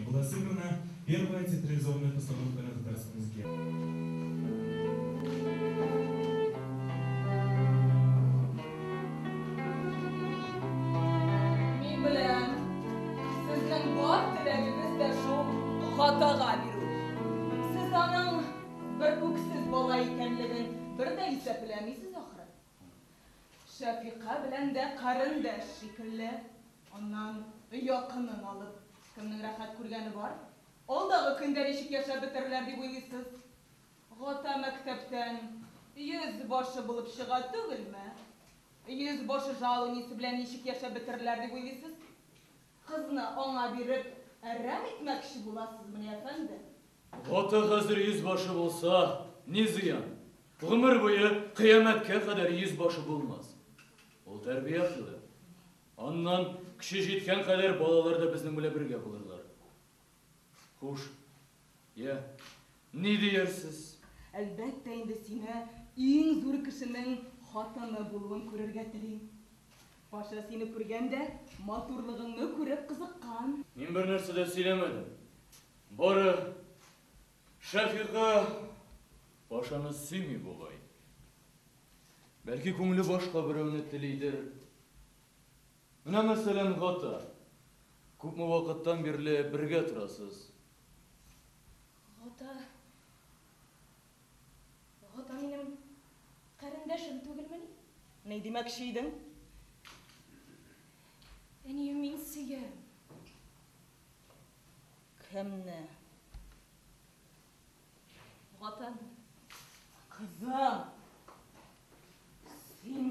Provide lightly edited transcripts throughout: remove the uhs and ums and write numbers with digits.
Была сыграна первая театрализованная постановка на татарском языке. Мин беләм, сезнең бар теләгегез дә шул Гатага бирү. Сез аның бер үксез бала икәнлеген бер дә исәпләмисез, ахры. Шәфикә белән дә карендәш шикелле. Аннан якынын алып, кемнең рәхәт күргәне бар? Алдагы көндә ничек яшәп бетерерләр дип уйлыйсыз? Гата мәктәптән 100 башы булып чыга түгелме? 100 башы жалованиесе белән ничек яшәп бетерерләр дип уйлыйсыз? Кызны аңа биреп, әрәм итмәкче буласызмыни, әфәнде? Гата хәзер 100 башы булса, ни зыян? Гомер буе кыямәткә кадәр 100 башы булмас. Ул тәрбия кылыр. Аннан көче җиткән кадәр балалар да безнең белән бергә булырлар. Хуш. Я, ни диярсез? Әлбәттә инде сине иң зур кешенең хатыны булуын күрергә телим. Паша сине күргәндә матурлыгыңны күреп кызыккан. Мин бер нәрсә дә сөйләмәдем. Бары Шәфика Пашаны сөйми бугай. Бәлки күңеле башка берәүне телидер. Менә мәсәлән Гата. Күпме вакыттан бирле бергә торасыз? Гата. Гата минем карендәшем түгелмени? Ни димәкче идең? Әнием, мин сөям. Кемне? Гатаны. Кызым, син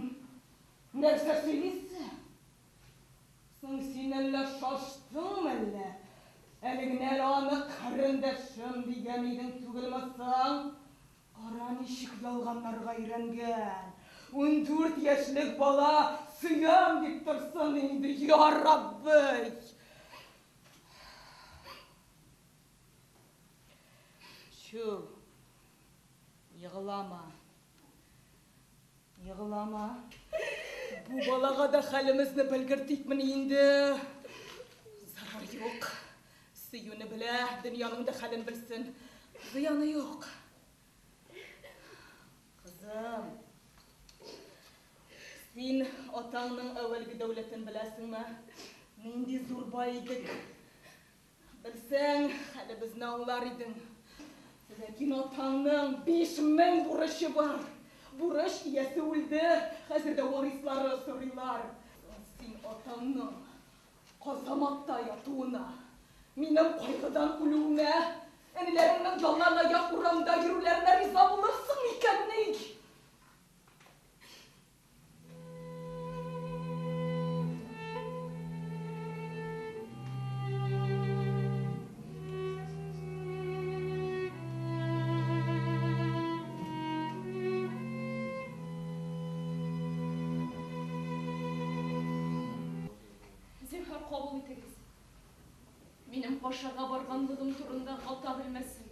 нәрсә сөйлисең? Соң син әллә шаштыңмы әллә? Әле генә әле аны карендәшем дигән идең түгелме соң? Кара ничек ялганнарга өйрәнгән. 14 яшьлек бала сөям дип торсын инде, я Рабби! Чү, егылама. Егылама. Бу балага да хәлемезне белгертикмени инде. Зарар юк. Сөюне белә, дөньяның да хәлен белсен. Зыяны юк. Кызым, син атаңның әүвәлге дәүләтен беләсеңме? Нинди зур бай идек. Белсәң, хәлебезне аңлар идең. Ләкин атаңның 5000 бурычы бар. Бурыч иясе үлде, хәзер дә варислары сорыйлар. Син атаңның казаматта ятуына, минем кайгыдан үлүемә, энеләреңнең ялан аяк урамда йөрүләренә риза булырсың микәнни? Зинһар кабул итегез. Минем Пашага барганлыгым турында Гата белмәсен.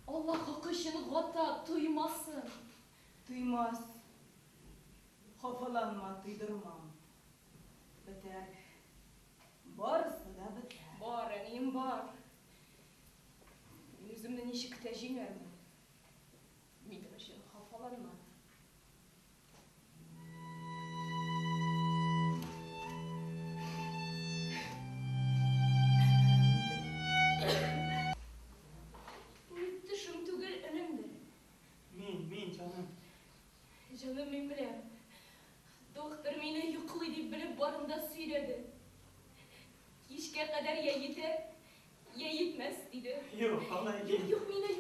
Алла хакы өчен Гата тоймасын. Тоймас. Хафаланма, тойдырмам. Бетәр. Барысы да бетәр. Бар, әнием, бар. Мин үземне ничек тә җиңәрмен. Минем өчен хафаланма. Бу төшем түгел, өнемдер. Мин, мин, җаным. Җаным, мин беләм. Доктор мине йоклый дип белеп барын да сөйләде. Кичкә кадәр я җитәр, я җитмәс, диде. Юк, алай Юк, юк, мине